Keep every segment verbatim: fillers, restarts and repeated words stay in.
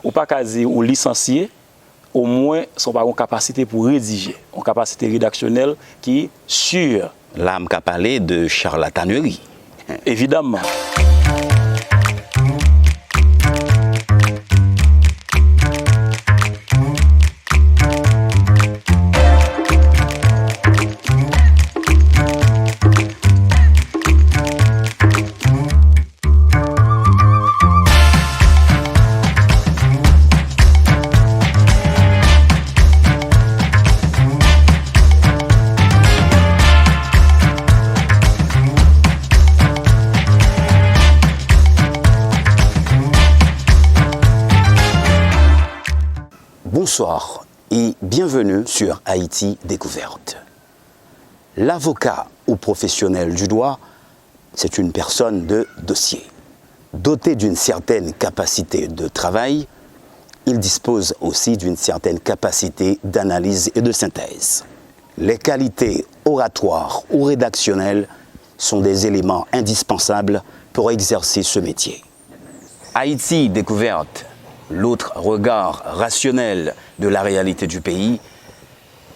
Ou pa ka di ou lisansye, omwen si w pa gen yon kapasite pou redije, yon kapasite redaksyonèl ki si. La, m ka pale de charlataneri. Evidaman. Bonsoir et bienvenue sur Haïti Découverte. L'avocat ou professionnel du droit, c'est une personne de dossier. Doté d'une certaine capacité de travail, il dispose aussi d'une certaine capacité d'analyse et de synthèse. Les qualités oratoires ou rédactionnelles sont des éléments indispensables pour exercer ce métier. Haïti Découverte, l'autre regard rationnel de la réalité du pays,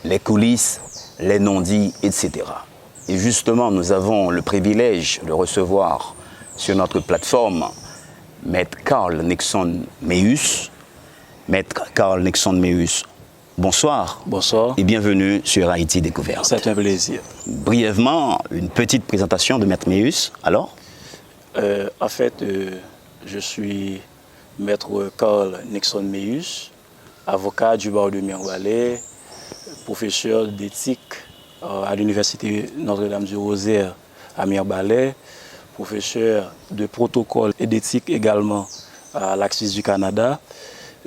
les coulisses, les non-dits, et cetera. Et justement, nous avons le privilège de recevoir sur notre plateforme Maître Carl Nixon Méus. Maître Carl Nixon Méus, bonsoir. Bonsoir. Et bienvenue sur Haïti Découverte. C'est un plaisir. Brièvement, une petite présentation de Maître Méus, alors ? Euh, en fait, euh, je suis Maître Carl Nixon Méus, avocat du barreau de Mirebalais, professeur d'éthique, euh, à l'Université Notre-Dame du Rosaire à Mirebalais, professeur de protocole et d'éthique également à l'ACSUS du Canada.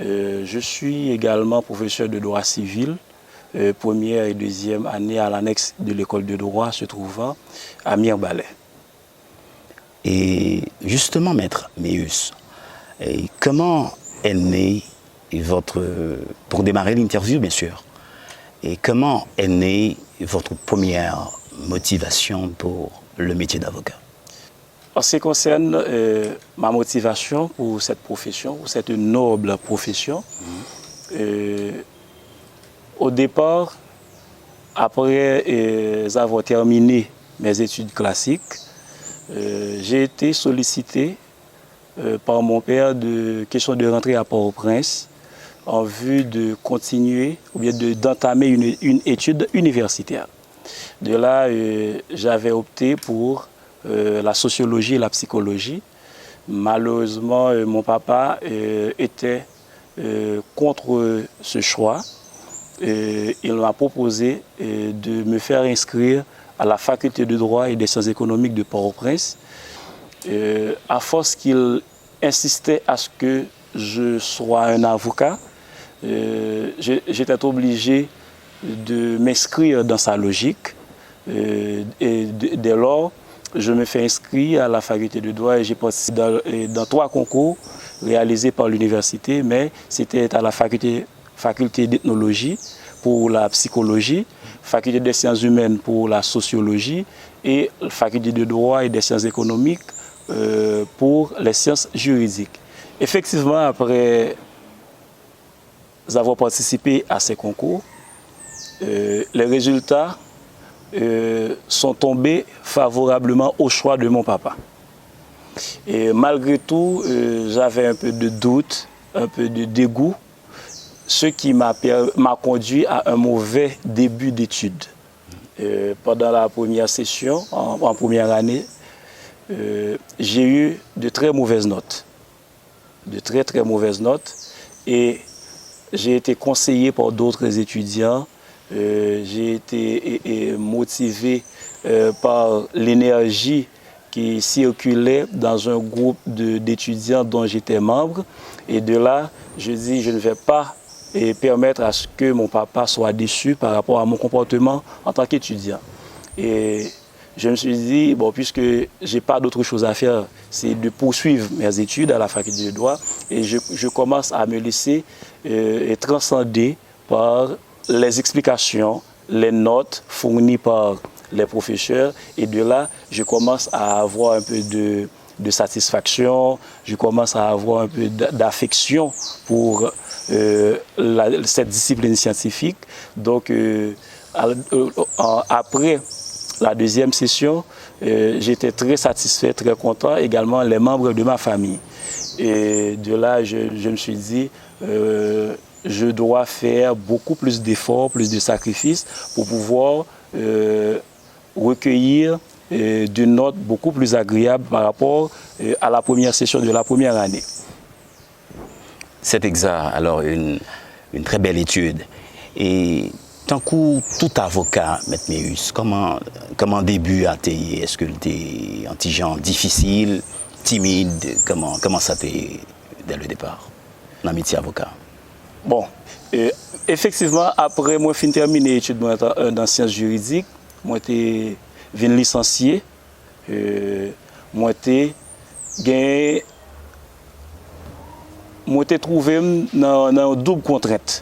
Euh, je suis également professeur de droit civil, euh, première et deuxième année à l'annexe de l'école de droit se trouvant à Mirebalais. Et justement, Maître Méus, et comment est née votre, pour démarrer l'interview, bien sûr, et comment est née votre première motivation pour le métier d'avocat ? En ce qui concerne, euh, ma motivation pour cette profession, pour cette noble profession, euh, au départ, après, euh, avoir terminé mes études classiques, euh, j'ai été sollicité, euh, par mon père de question de rentrer à Port-au-Prince en vue de continuer ou bien de, d'entamer une, une étude universitaire. De là, euh, j'avais opté pour, euh, la sociologie et la psychologie. Malheureusement, euh, mon papa, euh, était, euh, contre ce choix. Euh, il m'a proposé, euh, de me faire inscrire à la faculté de droit et des sciences économiques de Port-au-Prince. Euh, à force qu'il insistait à ce que je sois un avocat, euh, je, j'étais obligé de m'inscrire dans sa logique. Euh, et d-, dès lors, je me fais inscrire à la faculté de droit et j'ai participé dans, et dans trois concours réalisés par l'université, mais c'était à la faculté, faculté d'ethnologie pour la psychologie, faculté des sciences humaines pour la sociologie et faculté de droit et des sciences économiques, euh, pour les sciences juridiques. Effectivement, après avoir participé à ces concours, euh, les résultats, euh, sont tombés favorablement au choix de mon papa. Et malgré tout, euh, j'avais un peu de doute, un peu de dégoût, ce qui m'a per-, m'a conduit à un mauvais début d'études. Euh, pendant la première session, en, en première année, euh, j'ai eu de très mauvaises notes. De très, très mauvaises notes et j'ai été conseillé par d'autres étudiants. Euh, j'ai été, et, et motivé, euh, par l'énergie qui circulait dans un groupe de, d'étudiants dont j'étais membre. Et de là, je dis, je ne vais pas, et permettre à ce que mon papa soit déçu par rapport à mon comportement en tant qu'étudiant. Et je me suis dit, bon, puisque j'ai pas d'autre chose à faire, c'est de poursuivre mes études à la faculté de droit et je, je commence à me laisser, euh, et transcender par les explications, les notes fournies par les professeurs et de là, je commence à avoir un peu de, de satisfaction, je commence à avoir un peu d'a- d'affection pour euh, la- cette discipline scientifique. Donc, euh, à- euh, en- après la deuxième session, euh, j'étais très satisfait, très content, également les membres de ma famille. Et de là, je, je me suis dit, euh, je dois faire beaucoup plus d'efforts, plus de sacrifices pour pouvoir euh, recueillir euh, de notes beaucoup plus agréables par rapport euh, à la première session de la première année. C'est exact. Alors, une, une très belle étude. Et tankou tout avoka, Mèt Méus, kòman, kòman debi a te ye? Èske l te yon ti jan difisil, timid? Kòman, kòman sa te ye dès le départ nan metye avoka? Bon, euh, efektivman, apre mwen fin tèmine etid mwen nan syans jiridik, mwen te vin lisansye, euh, mwen te gen mwen te twouve m nan, nan yon doub kontrent.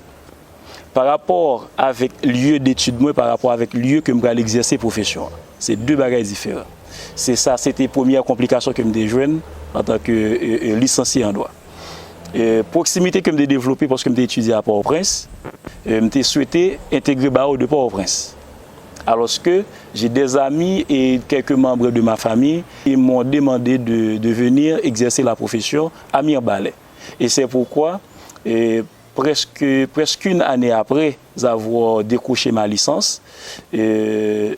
Pa rapò avèk lye detid mwen, pa rapò avèk lye ke m pral egzèse pwofesyon an. Se de bagay diferan. Se sa, se te premyè konplikasyon ke m te jwenn antanke e, e, lisansye an dwa. E, pwoksimite ke m te devlope paske m te etidye a Pòtoprens, e, m te swete entegre bawo de Pòtoprens. Alors que j'ai des amis et quelques membres de ma famille qui m'ont demandé de, de venir exercer la profession à Mirebalais. Et c'est pourquoi, euh, presque, presque une année après avoir décroché ma licence, euh,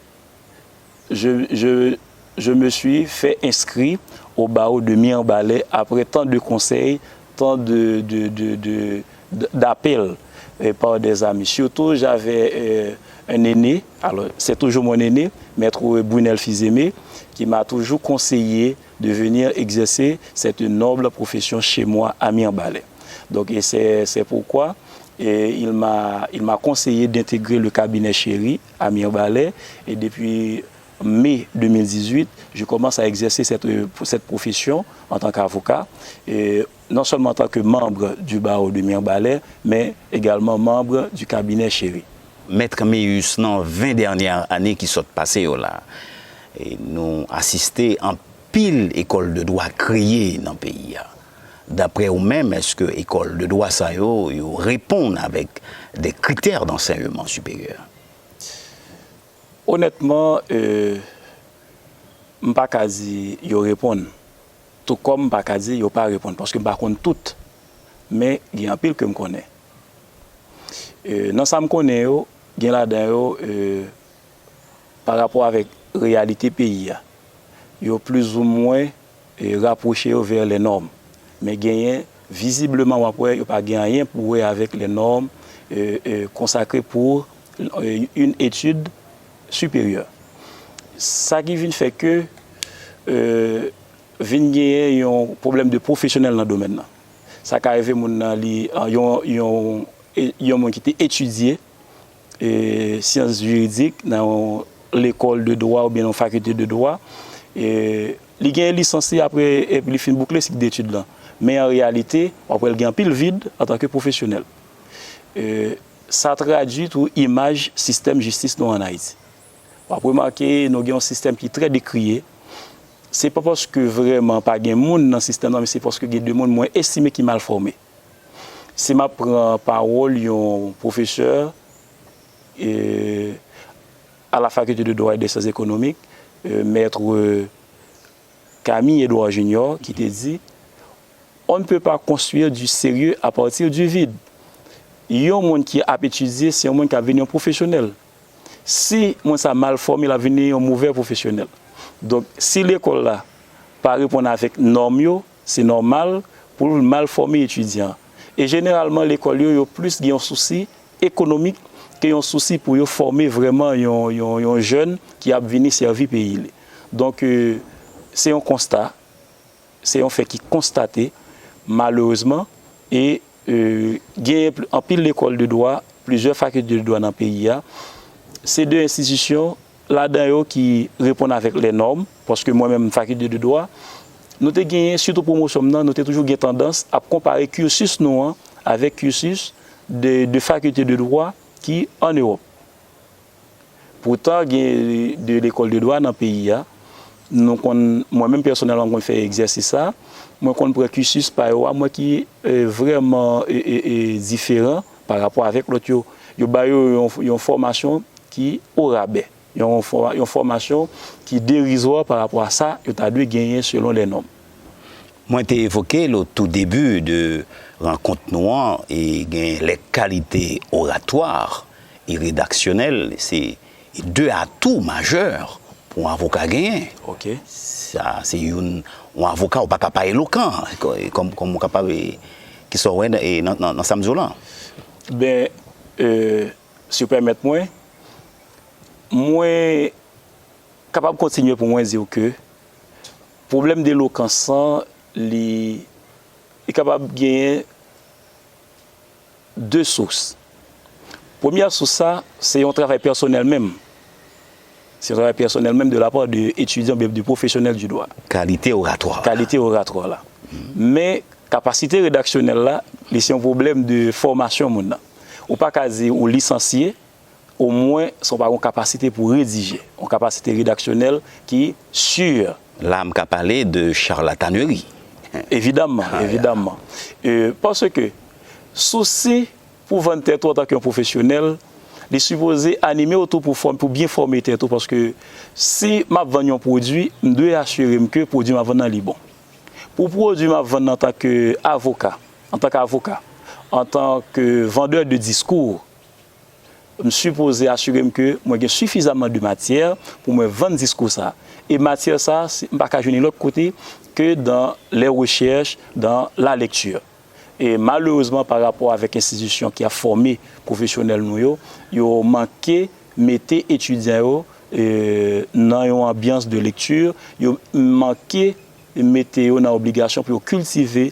je, je, je me suis fait inscrire au barreau de Mirebalais après tant de conseils, tant de, de, de, de, d'appels euh, par des amis. Surtout, j'avais euh, un aîné, alors c'est toujours mon aîné, Maître Brunel Fils-Aimé, qui m'a toujours conseillé de venir exercer cette noble profession chez moi à Mirebalais. Donc, et c'est, c'est pourquoi et il m'a, il m'a conseillé d'intégrer le cabinet Chéry à Mirebalais et depuis mai deux mille dix-huit, je commence à exercer cette, cette profession en tant qu'avocat, et non seulement en tant que membre du barreau de Mirebalais, mais également membre du cabinet Chéry. Mèt Méus, nan ven dènyè ane ki sot pase yo la, nou asiste anpil ekòl de dwa kreye nan peyi a. Daprè ou menm, èske ekòl de dwa sa yo, yo reponn avèk de kritè d'ansèyman siperyè? Onètman, euh, m pa ka di yo reponn. Tou kòm m pa ka di yo pa reponn, paske m pa konn tout. Men gen anpil ke m konnen. Euh, nan sa m konnen yo, gen ladan yo, euh, pa rapò avèk reyalite peyi a. Yo plizoumwen e, rapwoche yo vè lè nòm. Men genyen, vizibleman, w ap wè, yo pa gen anyen pou wè avèk lè nòm e, e, konsakre pou e, une étude supérieure. Sa ki vin fè ke e, vin genyen yon pwoblèm de pwofesyonèl nan domèn nan. Sa ka rive moun nan li, yon, yon, e, yon moun ki te etidye e, syans jiridik nan yon lekòl de dwa oubyen yon fakilte de dwa. E, li gen lisans li apre epi li fin boukle sik detid lan. Men an reyalite, w ap wè l gen anpil vid antanke pwofesyonèl. E, sa tradui tou imaj sistèm jistis nou an Ayiti. W ap remake nou gen yon sistèm ki trè dekriye. Se pa paske vrèman pa gen moun nan sistèm nan, men se paske gen de moun mwen estime ki mal fòme. Si m ap pran pawòl yon pwofesè e, à la faculté de droit et des sciences économiques, euh, maître Camille Edouard Junior, ki te di, on ne peut pas construire du sérieux à partir du vide. Yon moun ki ap etidye, se yon moun k ap vin yon pwofesyonèl. Si moun sa mal fòme, l ap vin yon movè pwofesyonèl. Donk, si lekòl la pa reponn avèk nòm yo, se nòmal pou l mal fòme etidyan an. E jeneralman, lekòl yo, yo plis gen yon sousi ekonomik ke yon sousi pou yo fòme vrèman yon, yon, yon jèn ki ap vini sèvi peyi li. Donk, euh, se yon konsta, se yon fè ki konstate, malerezman, e euh, genyen anpil lekòl de dwa, plizyè fakilte de dwa nan peyi a. Se de enstitisyon ladan yo ki reponn avèk lè nòm, paske mwen menm, fakilte de dwa, nou te genyen, sitou pwomosyon m nan, nou te toujou gen tandans ap konpare cursus nou an avèk cursus de, de fakilte de dwa ki an Ewòp. Poutan, gen de lekòl de dwa nan peyi a, Nou konn, mwen menm pèsonèlman, m konn fè egzèsis sa. Mwen konn pran cursus pa yo a, mwen ki eh, vrèman eh, eh, eh, diferan pa rapò avèk lòt yo. Yo ba yo yon, yon fòmasyon ki orabè, yon, fò- yon fòmasyon ki derizwa pa rapò a sa yo ta dwe genyen selon lè nòm. Mwen te evoke l o tou debi de rankont nou an e gen lè kalite oratwa e redaksyonèl se de atou majè pou yon avoka genyen. Ok. Sa se youn yon avoka ou pa ka pa elokan kòm kòm ou kapab ki sa w wè nan sa m di w lan. Ben, euh, si w pèmèt mwen, mwen kapab kontinye pou mwen di w ke pwoblèm de elokans lan li li kapab genyen de sous. Premyè sous sa, se yon travay pèsonèl menm. Se yon travay pèsonèl menm de la part de etidyan oubyen de pwofesyonèl du droit. Kalite oratwa. Kalite oratwa la. Men kapasite redaksyonèl la, li se yon pwoblèm de fòmasyon moun nan. Ou pa ka di ou lisansye, omwen si w pa gen yon kapasite pou redije, yon kapasite redaksyonèl ki si. La m ka pale de charlataneri. Evidamman, evidamman. Euh, paske sousi pou vann tèt ou antanke yon pwofesyonèl, li sipoze anime w tou pou fòm, pou byen fòme tèt ou, paske si m ap vann yon pwodui, m dwe asire m ke pwodui m ap vann nan li bon. Pou pwodui m ap vann antanke avoka, antanke avoka, antanke vendeur de discours, m sipoze asire m ke mwen gen sifizaman de matyè pou mwen vann diskou sa. E matyè sa, m pa ka jwenn li lòt kote ke dans les recherches, dans la lecture. E malerezman, pa rapò avèk enstitisyon ki ap fòme pwofesyonèl nou yo, yo manke mete etidyan yo nan yon anbyans de lekti, yo manke mete yo nan obligasyon pou yo kiltive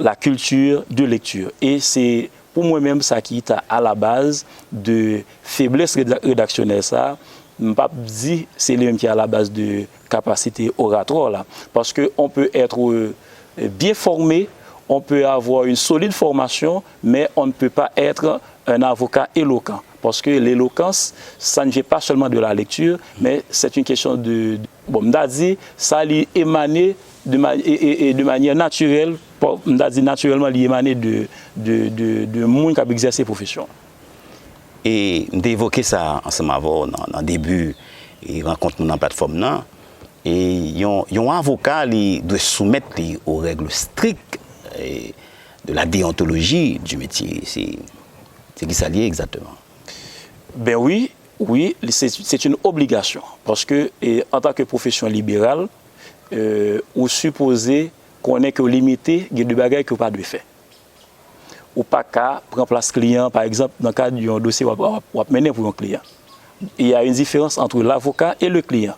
la culture de lecture. E se pou mwen menm sa ki ta alabaz de feblès redaksyonèl sa, m p ap di se li menm ki alabaz de kapasite oratwa w la. Paske on peut être bien formé, on peut avoir une solide formation, mais on ne peut pas être un avocat éloquent. Parce que l'éloquence, ça ne vient pas seulement de la lecture, mais c'est une question de, de- bon, m ta di, sa li emane de, ma- e, e, e de manyè natirèl, m ta di natirèlman li emane de, de, de, de moun k ap egzèse pwofesyon. E m te evoke sa ansanm avè w nan, nan debi e rankont nou nan platfòm nan. E yon, yon avoka, li dwe soumèt li aux règles strictes e de la déontologie du métier. Se, se kisa l ye egzakteman? Ben wi, wi, li se, c'est une obligation. Paske, e, antanke pwofesyon liberal, e, ou sipoze konnen ke w limite, gen de bagay ke w pa dwe fè. Ou pa ka pran plas kliyan, pa egzanp, nan kad yon dosye w ap, w ap, w ap mennen pou yon kliyan. Il y a une différence entre l'avocat et le client.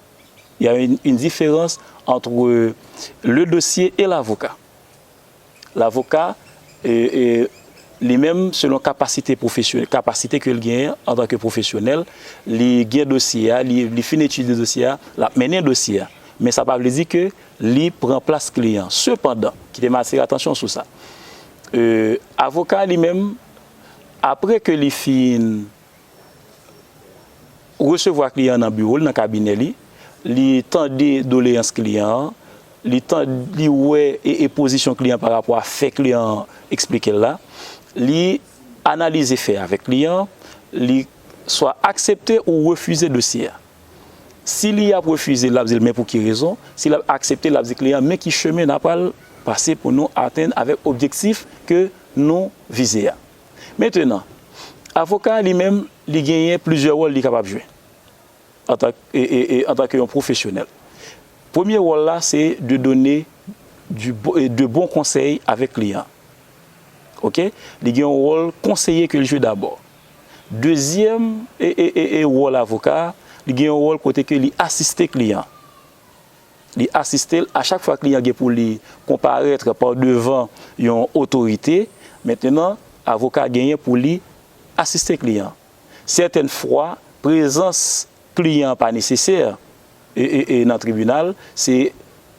Il y a une, une différence entre le dossier et l'avocat. Lavoka, e, e, li menm, selon kapasite pwofesyonèl, kapasite ke l genyen antanke pwofesyonèl, li gen dosye a, li, li fin etidye dosye a, l ap mennen dosye a. Men sa pa vle di ke li pran plas kliyan. Sepandan, kite m atire atansyon sou sa. E, avoka li menm, apre ke li fin resevwa kliyan an nan biwo l, nan kabinè li, li tande doleyans kliyan an, li tande, li wè e, e pozisyon kliyan an pa rapò a fè kliyan an eksplike l la, li analize fè avèk kliyan an, li swa aksepte ou refize dosye a. Si li ap refize, l ap di l men pou ki rezon, si l ap aksepte, l ap di kliyan an men ki chemen n a pral pase pou nou atenn avèk objektif ke nou vize a. Mentenan, avoka a li menm, li genyen plizyè wòl li kapab jwe antan, e, e, e, antanke yon pwofesyonèl. Premye wòl la, se de donner du bo- e, de bon konsèy avèk kliyan an. Oke? Li gen yon wòl konseye ke l jwe dabò. Dezyèm e, e, e, e wòl avoka a, li gen yon wòl kote ke li asiste kliyan an. Li asiste l a chak fwa kliyan gen pou li konparèt pa devan yon otorite. Mentenan, avoka genyen pou li asiste kliyan an. Sètèn fwa, prezans kliyan an pa nesesè e, e, e nan tribinal, se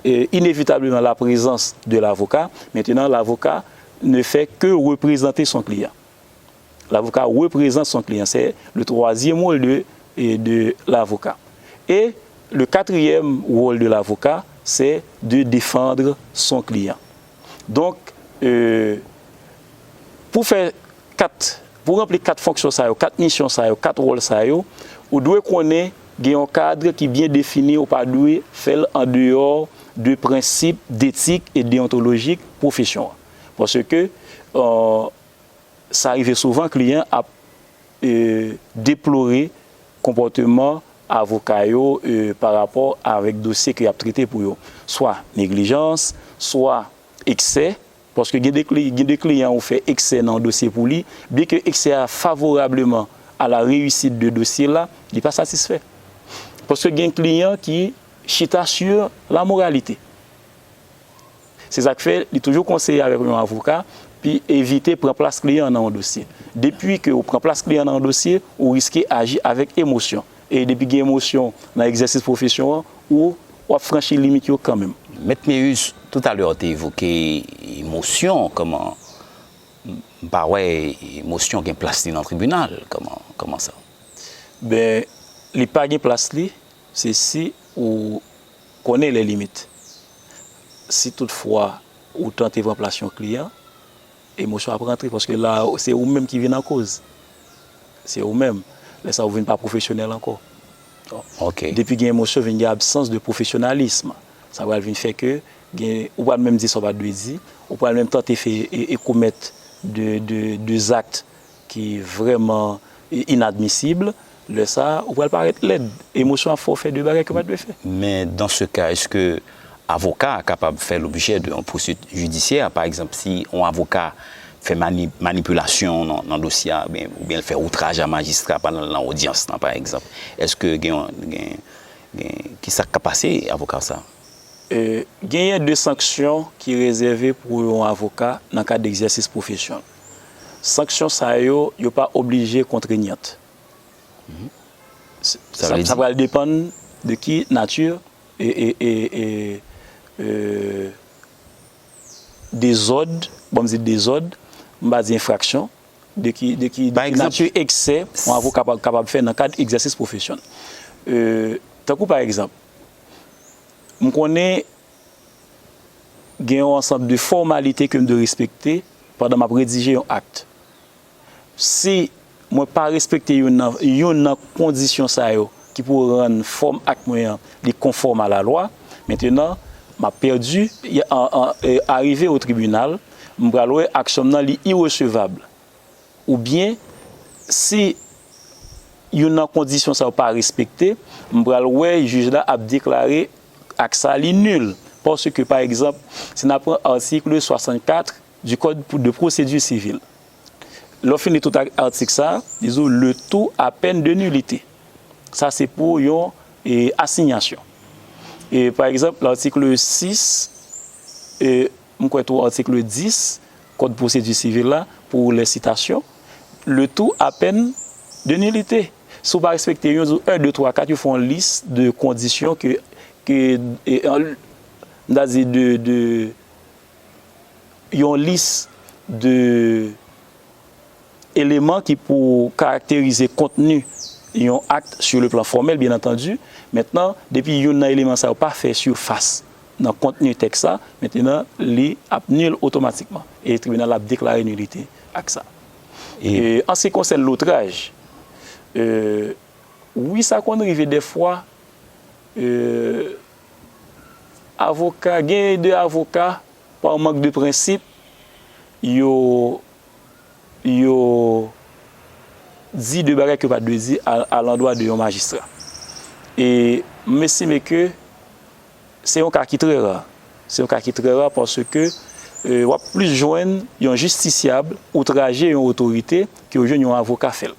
e, inevitableman la prezans de lavoka. Mentenan, lavoka ne fait que représenter son client. L'avocat représente son client. C'est le troisième rôle de, de l'avocat. E Le quatrième rôle de l'avocat, c'est de défendre son client. Donk, euh, pou fè kat, pou ranpli kat fonksyon sa yo, kat misyon sa yo, kat wòl sa yo, ou dwe konnen gen yon kad ki byen defini, ou pa dwe fè l andeyò de prensip detik e deyontolojik pwofesyon an. Paske, euh, sa rive souvan, kliyan ap, euh, deplore konpòteman avoka yo, euh, pa rapò avèk dosye ke y ap trete pou yo. Swa neglijans, swa eksè, paske gen de kli-, gen de kliyan ou fè eksè nan yon dosye pou li, byenke eksè a favorableman a la réussite de dosye la, li pa satisfè. Paske gen kliyan ki chita sur la moralité. Se sa k fè li toujou konseye avèk yon avoka, pi evite pran plas kliyan an nan yon dosye. Depi ke ou pran plas kliyan an nan yon dosye, ou riske aji avèk emosyon. E depi gen emosyon nan egzèsis pwofesyon an, ou, w ap franchi limit yo kanmenm. Mèt Méus, toutalè w te evoke emosyon, kòman, m pa wè emosyon gen plas li nan tribinal, kòman, kòman sa? Ben, li pa gen plas li, se si ou konnen lè limit. Si toutfwa ou tante pran plas yon kliyan, emosyon ap rantre, paske la, se ou menm ki vin an koz. Se ou menm. Lè sa, ou vin pa pwofesyonèl ankò. Ok. Depi gen emosyon, vin gen absans de pwofesyonalism. Sa pral vin fè ke gen, ou pral menm di sa w pa t dwe di, ou pral menm tante fè e, e komèt de, de, de zakt ki vrèman inadmisib, lè sa a, ou pral parèt lèd. Emosyon ap fè w fè de bagay ke w pa t dwe fè. Men dans ce cas, èske avoka a kapab fè lobjè de yon pousuit jidisyè? Pa egzanp, si yon avoka fè mani-, manipilasyon nan, nan dosye a, oubyen, oubyen l fè outraj a majistra pandan l nan odyans lan, pa egzanp, èske gen, gen, gen, kisa k ka pase avoka sa? E, genyen de sanksyon ki rezève pou yon avoka nan kad egzèsis pwofesyon l. Sanksyon sa yo, yo pa oblije kontrenyant. Mhm. Sa, sa pral depann de ki nati e, e, e, e, e, dezòd, bon, m di dezòd, m pa di enfraksyon, de ki, de ki, de ki nati eksè yon avoka kapab, kapab fè nan kad egzèsis pwofesyon l. E, tankou pa egzanp, m konnen gen yon ansanm de fòmalite ke m dwe respekte pandan m ap redije yon akt. Si mwen pa respekte youn nan, youn nan kondisyon sa yo ki pou rann fòm akt mwen an li konfòm a la lwa, mentenan, m ap pèdi, an, an, e, arive o tribinal, m pral wè aksyon m nan li iresevab. Oubyen, si youn nan kondisyon sa yo pa respekte, m pral wè jij la ap deklare akt sa li nil. Paske, pa egzanp, si n ap pran atik swasannkat du Code de procédure civile, lè w fin li tout a-, atik sa, li di w le tout à peine de nullité. Sa se pou yon, e, asinyasyon. E, pa egzanp, latik sis, e, m kwè tou atik dis, Kòd pwosedi sivil la, pou lè sitasyon, le tout à peine de nullité. Si w pa respekte youn, di w un, deux, trois, quatre, yo fè yon lis de kondisyon ke, ke, e, an, m ta di de, de, yon lis de eleman ki pou karakterize kontni yon akt sur le plan formel, bien entendu. Mentnan, depi youn nan eleman sa yo pa fè sifas nan kontni tèks la, mentnan, li ap nil otomatikman. E tribinal la ap deklare nilite akt sa. E, e, an se ki konsène lotraj, e, wi, sa konn rive dèfwa, e, avoka, gen de avoka, pa mank de prensip, yo, yo di de bagay ke yo pa t dwe di a, alandwa de yon majistra. E m estime ke se yon ka ki trè ra. Se yon ka ki trè ra paske, e, w ap plis jwenn yon jistisyab outraje yon otorite ke w jwenn yon avoka fè l.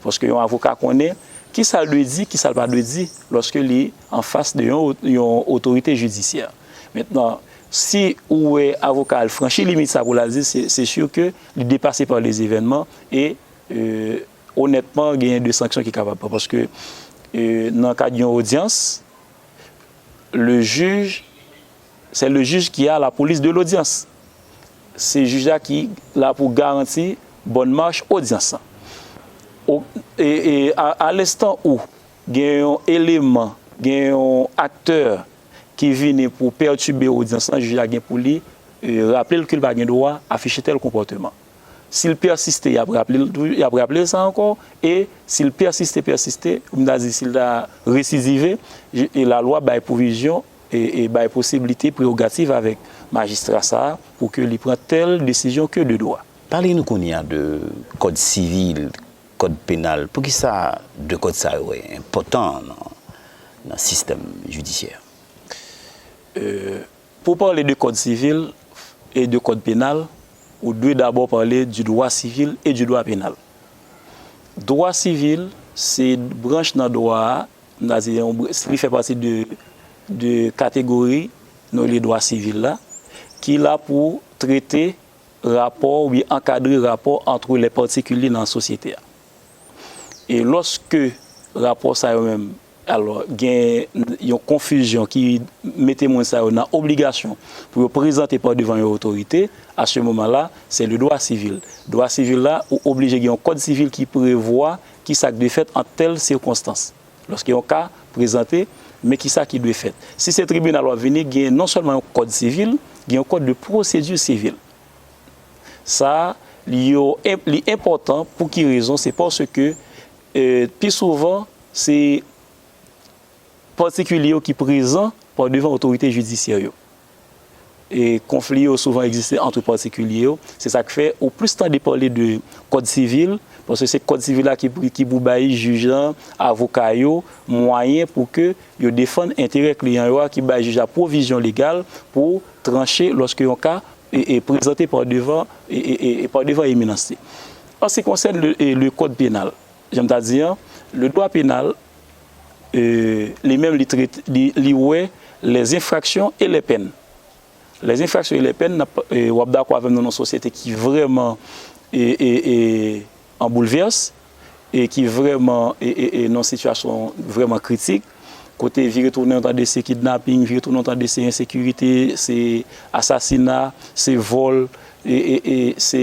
Paske yon avoka konnen kisa l dwe di, kisa l pa dwe di lòske li anfas de yon, yon otorite jidisyè. Mentnan, si ou wè avoka al franchi limit sa pou l al di, se, se si ke li depase pa lezevènman e, e, onètman, genyen de sanksyon ki kapab pran. Paske, e, nan kad yon odyans, le juge, c'est le juge qui a la police de l'audience. Se jij la ki la pou garanti bòn mach odyans lan. O, e, e, a, a lenstan ou gen yon eleman Gen yon aktè ki vini pou pètibe odyans lan, jij la gen pou li, e, raple l ke l pa gen dwa afiche tèl konpòteman. Si l pèsiste, y ap raple l tou, y ap raple l sa ankò, e si l pèsiste, pèsiste, m ta di si l ta residive, e lalwa bay pwovizyon, e, e bay posiblite, prewogativ avèk majistra sa a pou ke li pran tèl desizyon ke de dwa. Pale nou kounye a de kòd sivil, kòd penal. Poukisa de kòd sa yo enpòtan nan, nan sistèm jidisyè? E, pou pale de kòd sivil e de kòd penal, ou dwe dabò pale du droit civil et du droit pénal. Dwa sivil se branch nan dwa a, m ta di, yon br- li fè pati de, de kategori nou rele dwa sivil la, ki la pou trete rapò oubyen ankadre rapò antre lè patikilye nan sosyete a. E lòske rapò sa yo menm, alò, gen yon konfizyon ki mete moun sa yo nan obligasyon pou yo prezante pa devan yon otorite, à ce moment-là, c'est le droit civil. Dwa sivil la, ou oblije gen yon kòd sivil ki prevwa kisa k dwe fèt an tèl sikonstans. Lòske yon ka prezante, men kisa ki dwe fèt. Si se tribinal w ap vini, gen non sèlman yon kòd sivil, gen yon kòd de pwosedi sivil. Sa, li yo, li enpòtan pou ki rezon? Se paske, e, pi souvan, se patikilye yo ki prezan pa devan otorite jidisyè yo. E konfli yo souvan egziste ant patikilye yo. Se sa k fè ou plis tande pale de kòd sivil, paske se kòd sivil la ki, ki pou bay jij lan, avoka yo, mwayen pou ke yo defann enterè kliyan yo a, ki bay jij la pwovizyon legal pou tranche lòske yon ka e, e prezante pa devan, e, e, e, e pa devan eminans li. An se ki konsène le, e, le code pénal, jan m ta di an, le droit pénal, e, li menm li trete, li, li wè les infractions et les peines. Les infractions et les peines, n ap, e, w ap dakò avè m, nou nan yon sosyete ki vrèman, e, e, e, an boulvès, e ki vrèman, e, e, e, nan yon sitiyasyon vrèman kritik, kote vire tounen w tande se kidnaping, vire tounen w tande se ensekirite, se asasina, se vòl, e, e, e se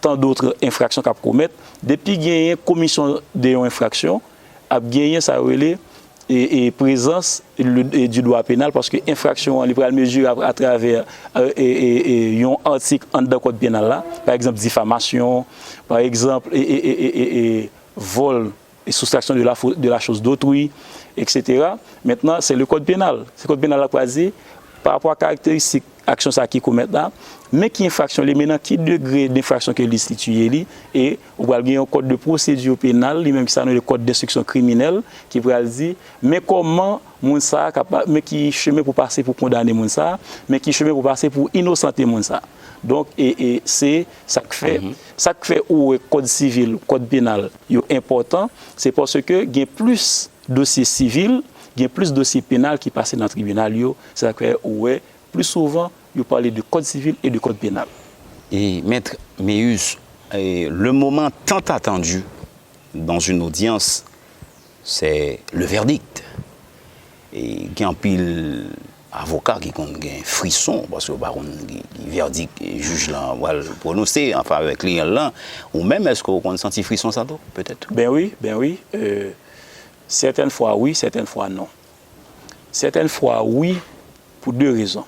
tan dòt enfraksyon k ap komèt. Depi genyen komisyon de yon enfraksyon, ap genyen sa yo rele, e, e, prezans le, e, du droit pénal, paske enfraksyon an, li pral mezire a, atravè, e, e, e, e, yon atik anndan kòd penal la, pa egzanp, difamasyon, pa egzanp, e, e, e, e, e, e, vòl, e soustraction de la, fo- de la chose d'autrui, et cetera. Maintenant, c'est le code pénal. Se kòd penal la k pral di, pa rapò a karakteristik aksyon sa ki komèt la, men ki enfraksyon li, men nan ki degre denfraksyon ke li sitiye li, e ou pral gen yon code de procédure pénale, li menm ki sa nou rele code d'instruction criminelle, ki pral di, men kòman moun sa a kapab, men ki chemen pou pase pou kondane moun sa a, men ki chemen pou pase pou inosante moun sa a. Donk, e, e se sa k fè, sa k fè ou wè kòd sivil, kòd penal yo enpòtan, se paske gen plis dosye sivil, gen plis dosye penal ki pase nan tribinal yo. Se sa k fè ou wè, pli souvan, yo pale de code civil et de code pénal. Et Maître Méus, eh, le moment tant attendu dans une audience, c'est le verdict. E gen anpil avoka ki konn gen frison paske yo pa konn ki, ki vèdik jij lan pral pwononse an favè kliyan l lan. Ou menm, èske w konn santi frison sa tou, petèt? Ben wi, ben wi. Euh, certaines fois oui, certaines fois non. Certaines fois oui, pou de rezon.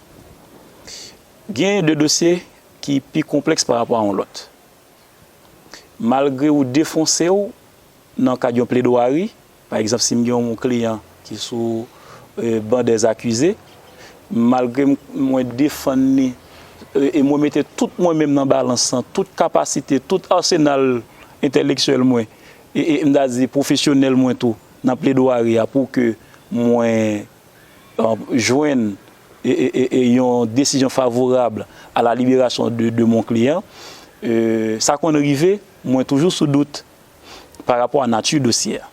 Gen de dosye ki pi konplèks pa rapò a yon lòt. Malgre ou defonse w nan kad yon pledwari, pa egzanp, si m gen yon kliyan ki sou, e, ban dèzakize, malgre m, mwen defann li, e, e mwen mete tout mwen menm nan balans lan, tout kapasite, tout asenal entèlektyèl mwen, e, e m ta di pwofesyonèl mwen tou, nan pledwari a pou ke mwen, e, jwenn, e, e, e, e yon desizyon favorab à la libération de, de mon client, e, sa konn rive, mwen toujou sou dout pa rapò a nati dosye a.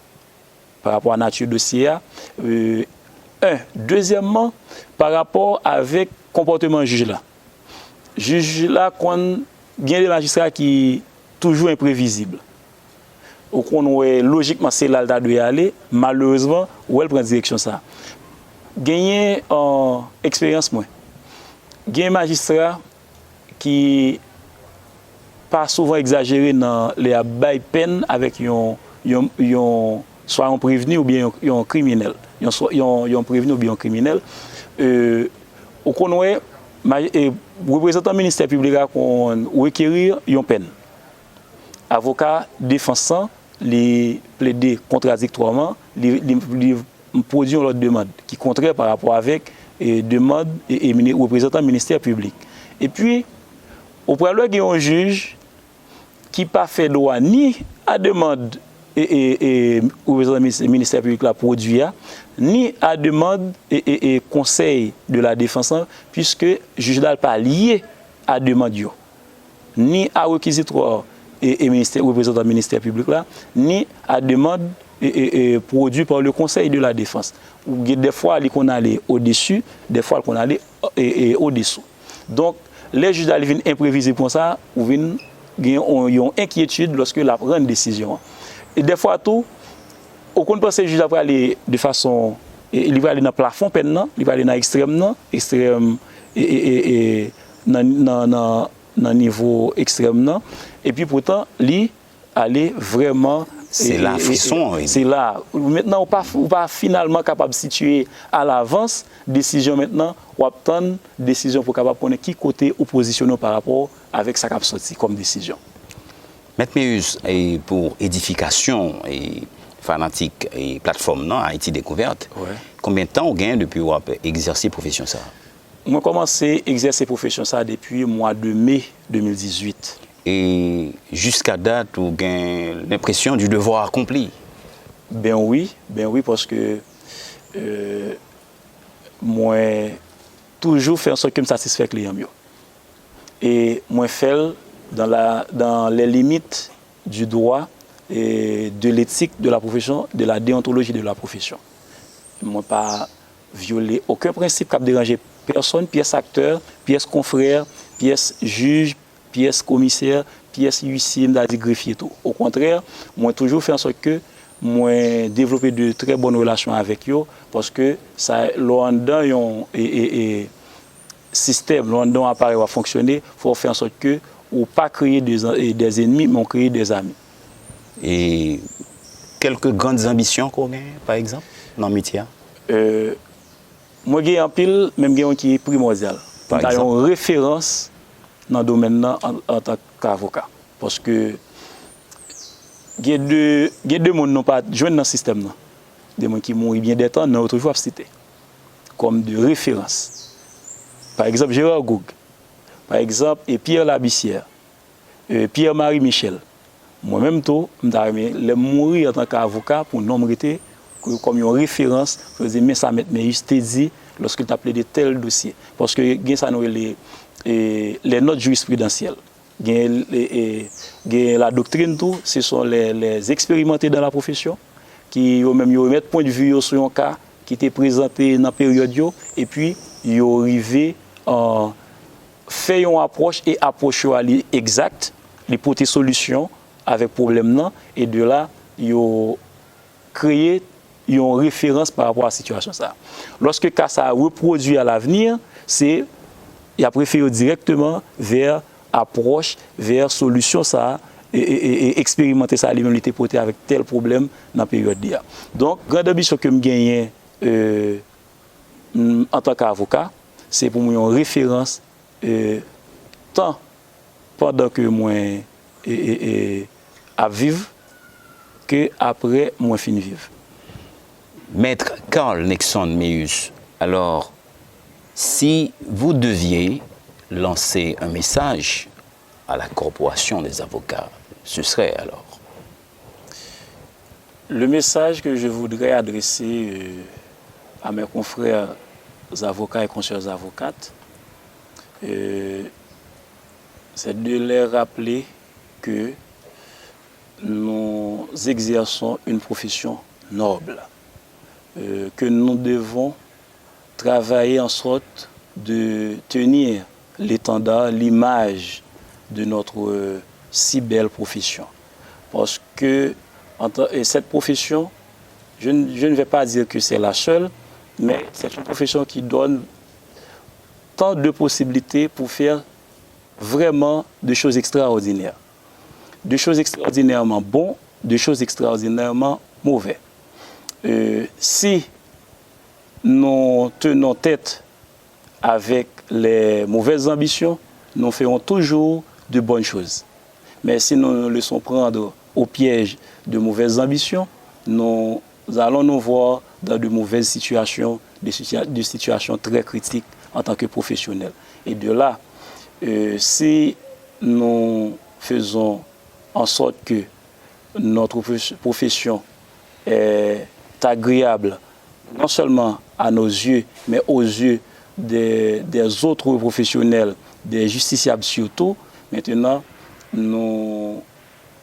Pa rapò a nati dosye a, e, en. Dezyèmman, pa rapò avèk konpòteman jij la. Jij la konn gen de majistra ki toujou enprevizib. Ou konn wè lojikman se la l ta dwe ale, malerezman, ou wè l pran direksyon sa. Genyen, e, eksperyans mwen. Gen majistra ki pa souvan egzajere nan lè y ap bay pèn avèk yon, yon, yon, swa yon prevni oubyen yon, yon kriminèl. Yon, swa- yon, yon prevni oubyen yon kriminèl. E, ou konn wè, ma- e, reprezantan ministè piblik la konn rekeri yon pèn. Avoka defans lan, li plede kontradiktwèman, li, li, li pwodui yon lòt demann ki kontrè pa rapò avèk e, demann e, e, mini- reprezantan ministè piblik. Epi, ou pral wè gen yon jij ki pa fè dwa ni a demann e, e, e, reprezantan minis- ministè piblik la pwodui a, ni a demann e, e, e, konsèy de la defans lan, piske jij la pa lye a demann yo, ni a rekizitwa e, e ministè, reprezantan ministè piblik la, ni a demann e, e, e, pwodui pa le konsèy de la defans. Ou gen dèfwa li konn ale odesi, dèfwa li konn ale e, e, odesou. Donk, lè jij la li vin enprevizib konsa, ou vin gen yon, yon enkyetid lòske l ap rann desizyon an. E dèfwa tou, ou konn panse jij la prale de fason, e, li prale nan plafon pèn nan, li prale nan ekstrèm nan, ekstrèm e, e, e, e, nan, nan, nan, nan nivo ekstrèm nan, epi poutan li ale vrèman Se la frison an vini. Se la. Mentnan, ou pa, ou pa finalman kapab sitiye alavans desizyon mentnan, w ap tann desizyon pou w kapab konnen ki kote ou pozisyone w pa rapò avèk sa k ap soti kòm desizyon. Mèt Méus, e pou edifikasyon e fanatik e platfòm nan, Ayiti Dekouvèt, Wè. Konbyen tan ou gen depi w ap egzèse pwofesyon sa a? Mwen kòmanse egzèse pwofesyon sa a depi mwa de me de mil dizuit. E jiska dat, ou gen lenpresyon du devoir accompli? Ben wi, ben wi, paske e, mwen toujou fè an sòt ke m satisfè kliyan m yo. E mwen fè l dans la, dans les limites du droit et de l'éthique de la profession, de la déontologie de la profession. Mwen pa vyole okenn prensip k ap deranje pèsonn, pyès aktè, pyès konfrè, pyès jij, pyès komisè, pyès uisye, m ta di grefye tou. Okontrè, mwen toujou fè an sòt ke mwen devlope de trè bòn relasyon avèk yo, paske sa, lè w anndan yon e, e, e, sistèm, lè w anndan yon aparèy w ap fonksyone, fò w fè an sòt ke ou pa kreye de, e, des ennemis, men w kreye des amis. E quelques grandes ambitions ke w genyen, pa egzanp, nan metye a? E, mwen gen anpil, men m gen yon ki primòdyal. Pa M ta egzanp? Yon referans nan domèn nan an, an tan k avoka. Paske gen de, gen de moun nou pa jwenn nan sistèm nan. De moun ki mouri byen dètan, non yo toujou ap site. Kòm de referans. Pa egzanp, Gérard Gourgue. Pa egzanp, e Pierre Labissière. E Pierre Marie Michel. Mwen menm tou, m ta renmen, lè m mouri antanke avoka, pou non m rete kòm yon referans, pou yo di, men sa Mèt Méus te di lòske l t ap plede tèl dosye. Paske gen sa nou rele e, les notes jurisprudencielles. Gen, e, e, gen la doctrine tou, ce sont les, les expérimentés dans la profession, ki yo menm yo remèt pwendvi yo sou yon ka ki te prezante nan peryòd yo, epi yo rive an, fè yon apwòch, e apwòch yo a li egzak, li pote solisyon avèk pwoblèm nan, e de la, yo kreye yon referans pa rapò a sitiyasyon sa a. Lòske ka sa a repwodui a lavni, se, y ap refere yo dirèkteman vè apwòch, vè solisyon sa a, e, e, e, e eksperimante sa a li menm li te pote avèk tèl pwoblèm nan peryòd li a. Donk, grand anbisyon ke m genyen, e, m, antanke avoka, se pou mwen yon referans, e, tan pandan ke mwen, e, e, e, ap viv, ke apre mwen fin viv. Maître Carl Nexon Méus, alors, si vous deviez lancer un message à la corporation des avocats, ce serait alors? Le message que je voudrais adresser, euh, à mes confrères avocats et consoeurs avocates, euh, c'est de leur rappeler que nous exerçons une profession noble, euh, que nous devons travailler en sorte de tenir l'étendard, l'image de notre, euh, si belle profession. Parce que en tant- et cette profession, je ne, je ne vais pas dire que c'est la seule, mais c'est une profession qui donne tant de possibilités pour faire vraiment de choses extraordinaires. De choses extraordinairement bon, de choses extraordinairement mauvais. Euh, si nous tenons tête avec les mauvaises ambitions, nous ferons toujours de bonnes choses. Mais si nous nous laissons prendre au piège de mauvaises ambitions, nous allons nous voir dans de mauvaises situations, de situa- de situations très critiques en tant que professionnels. Et de là, euh, si nous faisons en sorte que notre prof- profession est agréable non seulement à nos yeux, mais aux yeux des, des autres professionnels, des justiciables surtout. Maintenant, nous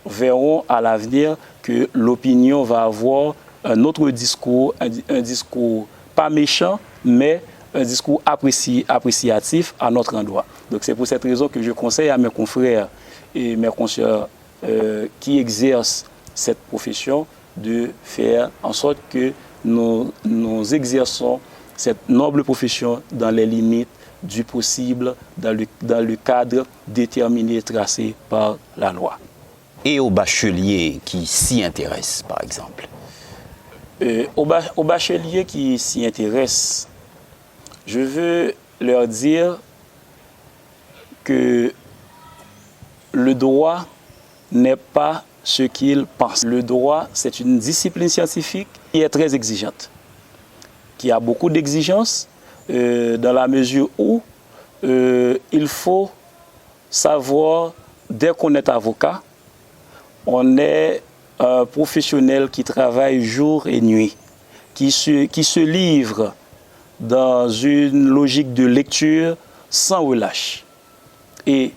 verrons à l'avenir que l'opinion va avoir un autre discours, un, un discours pas méchant, mais un discours appréci- appréciatif à notre endroit. Donc c'est pour cette raison que je conseille à mes confrères et mes consoeurs euh, qui exercent cette profession de faire en sorte que nous, nous exerçons cette noble profession dans les limites du possible, dans le, dans le cadre déterminé, tracé par la loi. Et aux bacheliers qui s'y intéressent, par exemple? Euh, aux, ba- aux bacheliers qui s'y intéressent, je veux leur dire que le droit n'est pas ce qu'ils pensent. Le droit, c'est une discipline scientifique qui est très exigeante, qui a beaucoup d'exigences, euh, dans la mesure où euh, il faut savoir, dès qu'on est avocat, on est un professionnel qui travaille jour et nuit, qui se, qui se livre dans une logique de lecture sans relâche. Et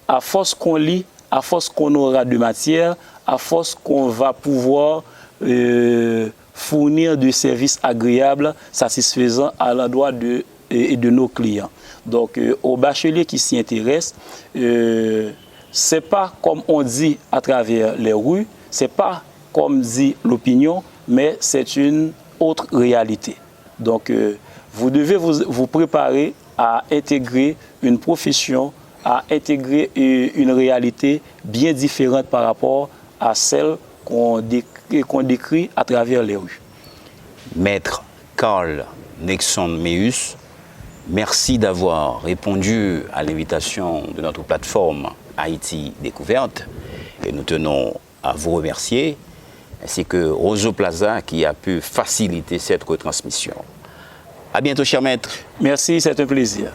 à force qu'on lit, à force qu'on aura de matière, à force qu'on va pouvoir euh, fournir des services agréables, satisfaisants à l'endroit de, et, et de nos clients. Donc, euh, aux bacheliers qui s'y intéressent, euh, c'est pas comme on dit à travers les rues, c'est pas comme dit l'opinion, mais c'est une autre réalité. Donc, euh, vous devez vous, vous préparer à intégrer une profession, à intégrer euh, une réalité bien différente par rapport à celle qu'on décrit, qu'on décrit à travers les rues. Maître Carl Nexon Méus, merci d'avoir répondu à l'invitation de notre plateforme Haïti Découverte et nous tenons à vous remercier, ainsi que Roseau Plaza qui a pu faciliter cette retransmission. À bientôt, cher maître. Merci, c'est un plaisir.